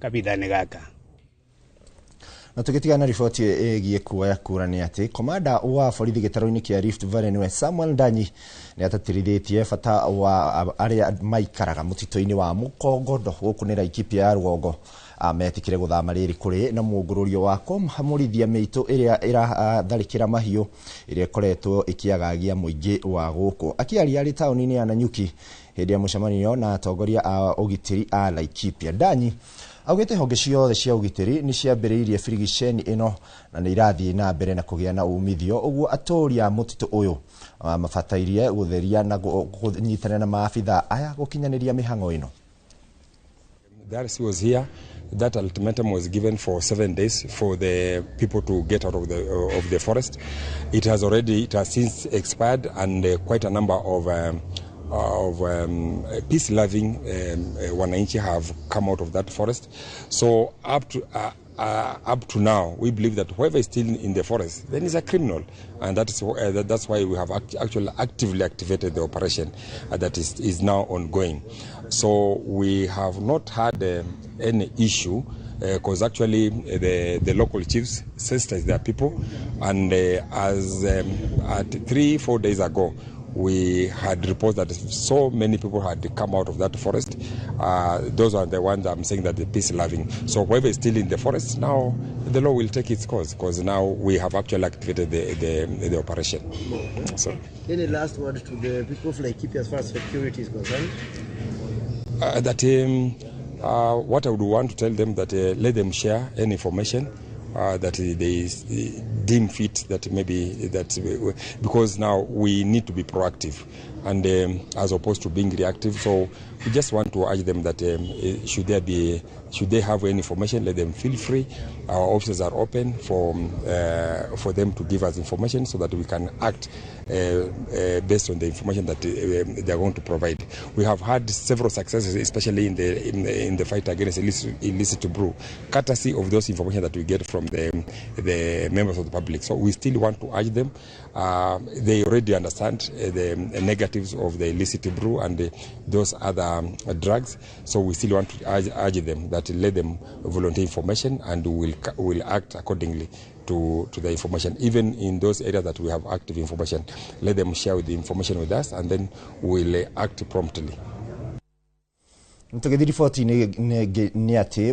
Kabinda-inĩ gaka. Na tũgĩtigana riboti ĩgiĩ kuoya kura nĩ atĩ komanda wa borithi gĩtarũ-inĩ kĩa Rift Valley nĩwe Samuel Ndanyi nĩ atatĩrithĩtie bata wa arĩa maikaraga mũtitũ-inĩ wa Mũkongondo gũkũ nĩ Laikipia ya rũgongo metĩkĩre gũthama rĩrĩ kũrĩ na mũngũrũrio wa kũhamũrithia mĩitũ ĩrĩa ĩratharĩkĩra mahiũ ĩrĩa ĩkoretwo ĩkĩagagia mũingĩ wa gũkũ. Akĩaria arĩ taũni-inĩ ya Nanyuki hĩndĩ ya mũcemanio na atongoria a ũgitĩri a Laikipia, Ndanyi augĩte honge ciothe cia ũgitĩri nĩ ciambĩrĩirie birigiceni ĩno na nĩ irathiĩ na mbere na kũgĩa na umithio ũguo atũũri a mũtitũ ũyũ mabatairie gũtheria na kũnyitanĩra na maabitha aya gũkinyanĩria mĩhang'o ĩno. The RC was here. That ultimatum was given for 7 days for the people to get out of the forest. It has since expired, and quite a number of peace-loving wananchi have come out of that forest. So up to now, we believe that whoever is still in the forest, then is a criminal, and that's why we have actually actively activated the operation that is now ongoing. So we have not had any issue because actually the local chiefs sensitize their people, and as at 3-4 days ago, we had reports that so many people had come out of that forest. Those are the ones I'm saying that the peace loving. So whoever is still in the forest now, the law will take its course because now we have actually activated the operation. So Any last word to the people of Laikipia as far as security is concerned? That what I would want to tell them that let them share any information that they deem fit, that maybe that because now we need to be proactive and as opposed to being reactive. So we just want to urge them that should they have any information, let them feel free. Our offices are open for them to give us information so that we can act based on the information that they are going to provide. We have had several successes, especially in the fight against illicit brew, courtesy of those information that we get from the members of the public. So we still want to urge them. They already understand the negatives of the illicit brew and those other drugs. So we still want to urge them that let them volunteer information and we'll act accordingly to the information. Even in those areas that we have active information, let them share the information with us and then we'll act promptly. Tũgĩthiĩ riboti-inĩ nĩ atĩ